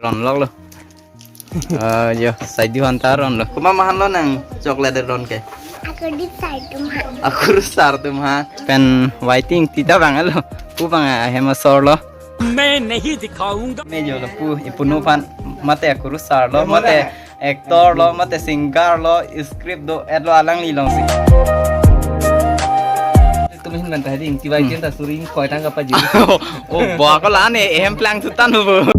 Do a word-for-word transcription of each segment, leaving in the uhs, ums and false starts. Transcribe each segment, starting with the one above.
Ronloklo. Ah, yo, sai di hanta ronlo. Komat ma hanlo nang chocolate ron ke? Akurusar atum aphan. Akurusar atum aphan. Pen waiting tita bang alo. Pu bang ahem asor lo. मैं नहीं दिखाऊंगा। Me jo lapu ipunu aphan mate akurusar lo, mate actor lo, mate singer lo, script do-et lo, alangli alongsi. Tum ahin pen ta hedi ingti bai Hmm. tin ta suri ingkoi tang kapaji. Oh, ba ko la ne ehem plang thutan ho.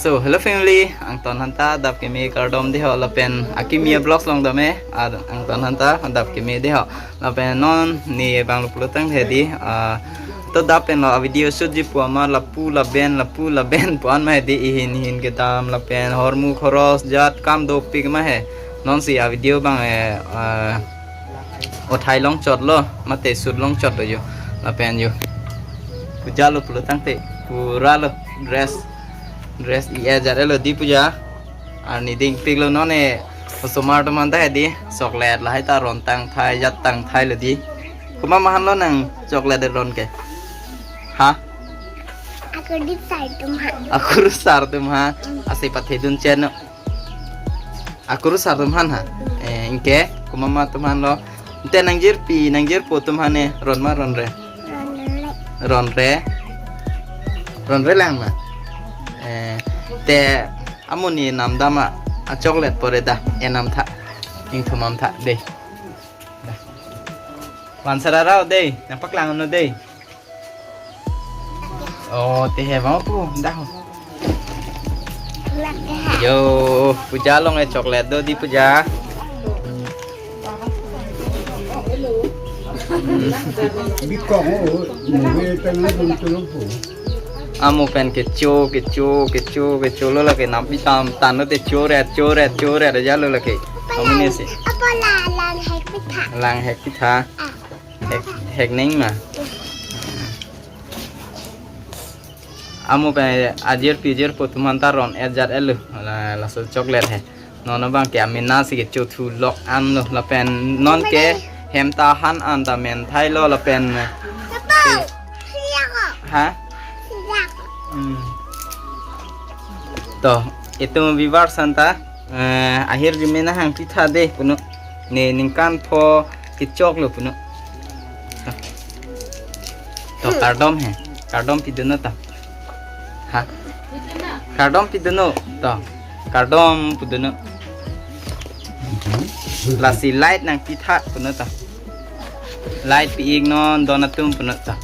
So, hello family, angton hanta adap keme kardom dei ho lapen akimi vlogs along dame, ad-, angton hanta adap keme dei ho lapen non ne bang lo pulo tangte hedi, ah, to adap pen lo a video shoot ji pu amat lapu laben, lapu laben pu an ma hedi, ihin ihin kedam lapen hormu khoros jat kam dopik ma he. Nonsi a video bang, eh, ah, othai longchot lo, mate shoot longchot lo jo. Lapen jo. Puja lo pulo tangte, pura lo dress, dress i-et jat-et lo di puja. Arni dingpik lo non e, osomar atum aphan ta hedi, chocolate lahai ta ron tangthai, jat tangthai lo di. Komat ma hanlo nang chocolate ron ke? Ha? Akurusar atum aphan. Akurusar atum aphan. Hmm. Asi pathedun chen no. Akurusar atum aphan ha. Eh, ingke, komat ma atum aphan lo. Te nangjirpi, nangjirpo atum aphan ne, ron ma ronre? Ronre. Ronre? Ronre lang ma. Eh, te amo ne namdam a, a chocolate pore da, enam tha. Ingthum am tha, dei. Da. Vansara rao dei, nangpaklang no dei. Oh, te he bang pu, dah. Yo, puja along e chocolate do di puja. Bikong o, nunggu tengah dun tulu pu. Amo pen kecho, kecho, kecho, kecho lo lake nampi tam, tan lo te choret, choret, choret aja lo lake. Amo ne si. Apa la, lang hek pitha. Lang hek pitha. Ah. Hek, hek neng ma. Amo pen ajirpi jirpo atum aphan ta ron-et jat-et lo. La, laso chocolate he. Non abang ke amena si kecho thu lok an lo. Lapen non ke hem ta han an ta menthai lo lapen. Papa, siya ko. Ha? Siya ko. Hmm. To, itum viewers aphan ta, eh, ahirjume nahang pitha dei puno. Ne ningkan pho kechok lo puno. To, kardom he. Kardom pidunnon ta. Ha? Kardom pidunnon ta. Kardom pidunnon. Lasi light nangpitha puno ta. Light pi-iknon don atum puno ta.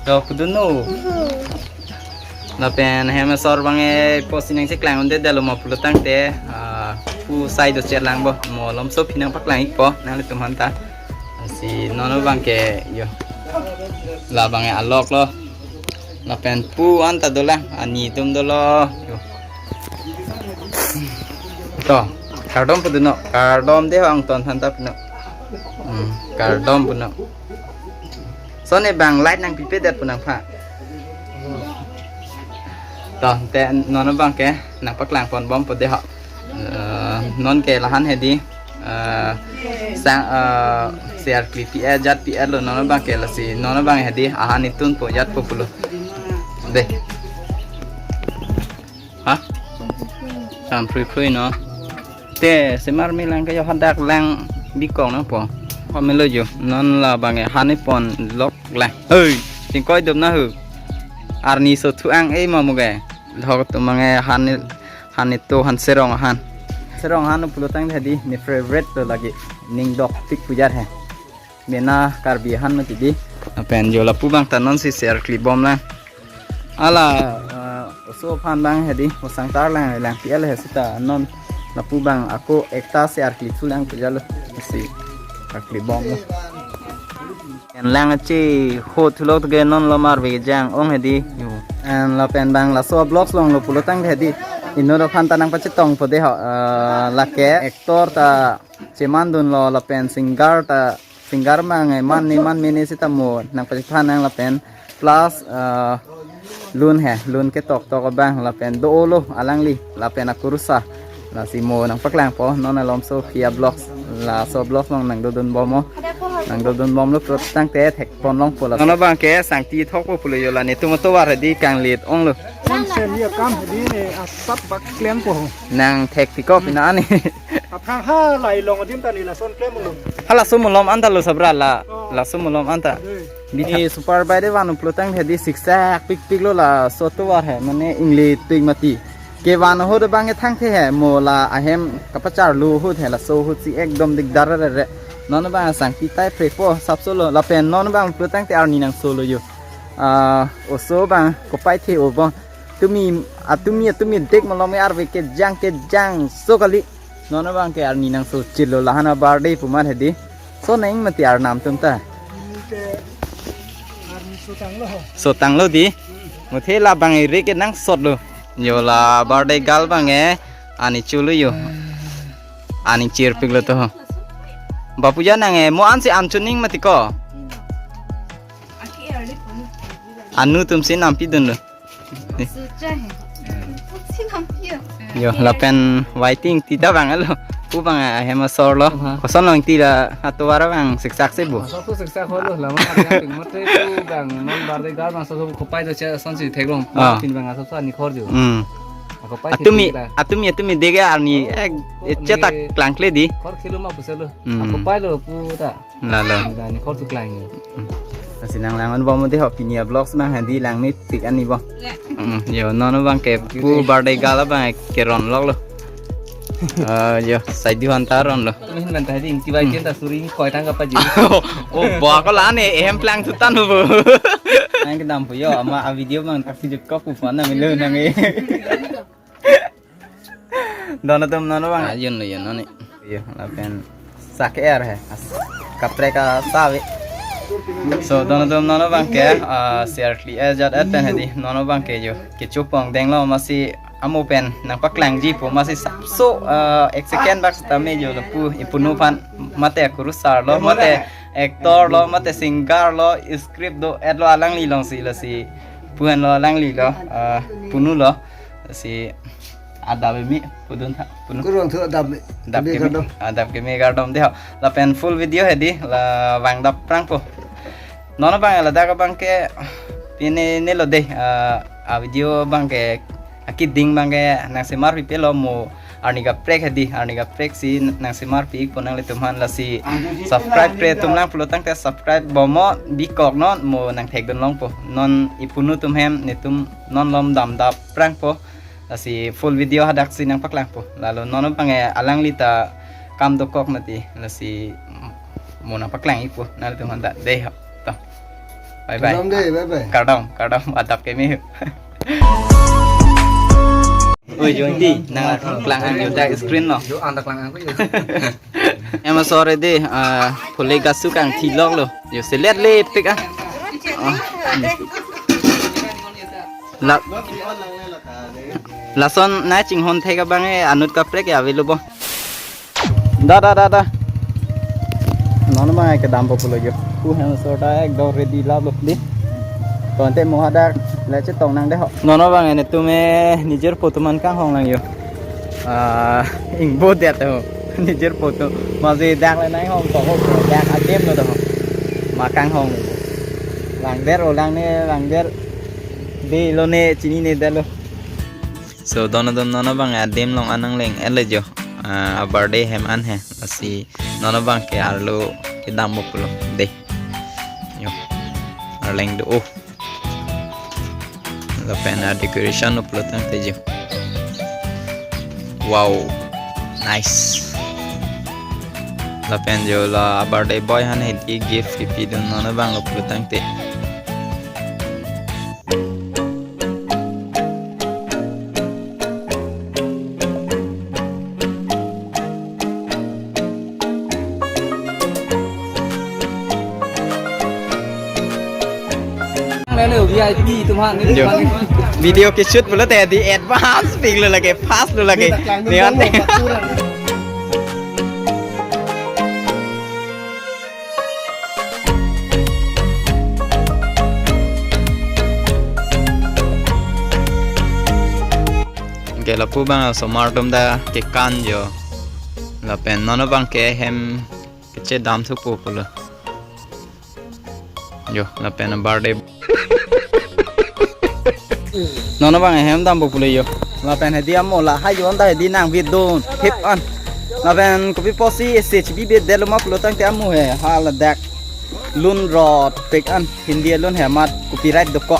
To, pidunnon. Lapen hem asor abang e post nangcheklang un-edetlo ma pulo tangte, ah, pu sai do cherlang bo, mo malomso aphi nangpaklang-ikpo nanglitum aphan ta. Si non abang ke yo. La abang e alok lo. Lapen pu an ta dolang, ani atum dolo. Yo. To, kardom pidunnon, kardom dei ho angton aphan ta puno. Hmm, kardom puno. Lason ne bang light nangpipedet pu nangpha. To, te non abang ke nangpaklang ponbompo dei ho. Eh, non ke lahan hedi. Eh, sang, eh, share kli pi-et jat pi-et lo non abang ke lasi. Non abang hedi ahan itunpo jatpo pulo. Dei. Ha? Sam phrui phrui no. Te semar me lang ke yo hadak lang bikong nangpo. Pamelo jo. Non la abang e han ipon lok lang. Hei, chingkoi dum na hu. Arni so thu ang e ma muge. Lok tu mange han i, han itu han serong han. Serong han pulo tangte hedi ne favorite lo lake. Ning dokpik pu jat he. Mena Karbi ahan mati dei. Lapen jo lapu abang ta non si share klibom lang. Ala, eh, oso aphan abang hedi, osang tar lang, lang pi-et he seta non lapu abang ako ekta share klithu lang pu jalo. Si share klibom lo. En lang achi ho thulok ke non lo mar vejang ong hedi. Yo. En lapen abang laso vlogs along lo pulo tangte hedi. Inut aphan ta nangpachetongpo dei ho, eh, lake actor ta chemandunlo lapen singer ta, singer mang e man ne man mene seta mo nangpachethan nang lapen Plus, ah, lun he, lun ketok tok abang lapen do-olo alangli lapen akurusar. Lasi mo nangpaklangpo non alomso Pia Vlogs, laso vlogs along nangdodun bomlo. Nangdodun bomlo pulo tangte thekpon longpo la. Non abangke sangti thokpo pulo yo la netum atovar hedi kanglit onglo. Konsel ya kam hedi ne asap bak klempo. Nangthekpikok pina ani. Aphrang halai long adim ta ne lason klemlo. Halaso malom anta lo sabra la. Oh. Laso malom anta. Dei. Bini super bike de van pulo tangte hedi siksak pikpiklo laso atovar he mane ingle tik mati. Kevan ahut abang thangthe he mo la ahem kapacharlu ahut he laso ahut si ekdom dikdar rere. Non abang sangti tai prepo sapsolo lapen non abang pulo tangte arni nangsolo yo. Ah, oso abang kopai the-o bo. Tumi, atumi, atumi dek malom arve kejang kejang so kali. Non abangke arni nangsochitlo lahan a-birthday pu amat hedi. So neng mati arnam atum ta. Arni ke, arni sotanglo ho. Sotanglo dei. Muthe labang ere ke nangsotlo. Yo la birthday girl abang e. Ani chulu yo. Ani chirpiklo to ho. Bapuja nang e mo ansi an chuning mati ko. Anu atum si nampidunlo. Sucha he. Suchi nampio. Yo, lapen waiting tita abang alo. Pu abang ahem asor lo. Aha. Koson long tila atovar abang siksak si bu. Asor tu siksak holo, lama hari yang ting matre tu abang non birthday girl abang asor kopai do che son si theklong. Ah. Pin abang asor sa ni khor jo. Hmm. Kopai atumi, thik la. Atumi, atumi dega arni ek, oh, eh, chetak ni klangkle dei. Khor khelo ma puselo. Hmm. Kopai lo pu ta. Lalo. Ni khor tu klang ni. Hmm. Lasi nanglang-on bom dei ho pini a-vlogs abang hedi langmepik ani bo. Ya. Hmm, yo, non abangke pu birthday girl abang keron loklo. Eh, yo, sai di hanta ronlo. Min ban ta ding tibai ken ta suri ni koi tang kapa ji. Oh, ba ko la ne ehem plang sutan bo. Nang kedam pu yo, ama a-video abang tak sijuk kok pu phone na milo nang e. Don atum non abang. Ah, yun lo yun ani. Yo, lapen sak er he. As-, kaprek asap e. So, don atum non abangke, ah, share kli ajat at pen hedi. Non abangke yo. Kechupong denglo masi amo pen nangpaklangji pu masi sapso, ah, ek second bak sitame yo lapu ipunu aphan mate akurusar lo, mate actor lo, mate singer lo, script do-et lo alangli alongsi lasi pu-an lo alangli lo, ah, punu lo. Si adap keme pudun tha, punu. Kurang thu adap keme. Adap keme, kardom. Adap keme kardom dei ho. Lapen full video hedi la vangdap prangpo. Non abang ladak abangke pine nelo dei, ah, a-video abangke akiding abangke nangsemarpi pelo mo arni kaprek hedi, arni kaprek si nangsemarpi-ikpo nanglitum aphan lasi subscribe pre atum lang pulo tangte subscribe bomnon bikok non mo nangthekdun longpo. Non ipunu atum hem netum non alom damdap prangpo. Lasi full video hadak si nangpaklangpo. Lalo non abang e alangli ta kam dokok mati. Lasi mo nangpaklang-ikpo nanglitum aphan ta dei ho. To. Bye bye. Kardom dei, bye bye. Kardom, kardom, adap keme. Oi, Jointi, nanglang-an yo ta screen lo. Yo, ang ta klang-an ko yo. Em sorry dei, ah, phule gasu kangthilok lo. Yo, selet lepik ah. Ah, hmm. La, lason nangchinghon thek abang e anut kaprek ya avelo bo. Da, da, da, da. Non abang e kedampo pulo yo. Pu hem asor ta ekdom ready laplo dei. Tangte mo hadak le chetong nang dei ho. Non abang e netum e nijor photo man kanghong lang yo. Ah, ingbo det ho. Nijor photo. Masi dak le nanghong to ho. Dak adim lo to ho. Ma kanghong. Langder-o lang ne, langder. Dei lo ne, chinine det lo. So, don atum non abang adim along an nangleng-et le jo. Ah, a-birthday hem an he. Lasi non abangke arlo kedampo pulo dei. Yo. Arleng do-o. Lapen a-decoration lo pulo tangte jo. Wow. Nice. Lapen jo la birthday boy aphan hedi gift kipidun non abang lo pulo tangte. Lele V I P atum aphan ni. Jo. Video ke shoot pulote di advance pik lo lake, fast lo lake. Ni ante. Ke lapu abang osomar atum ta kekan jo. Lapen non abang ke hem kechedam thukpo pulo. Jo, lapen a-birthday. Non abang hem dampo pulo jo. Lapen hedi amo lahai jo anta hedi nangvedun. Hip an. Lapen kopi pusi S H B bit detlo ma pulo tangte amo he. Hala dak. Lun rot pik an. Hindi alun he amat copyright dokok.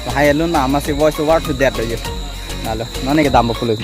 Lahai alun ma amatsi voice over to det lo jo. Lalo, non ke dampo pulo.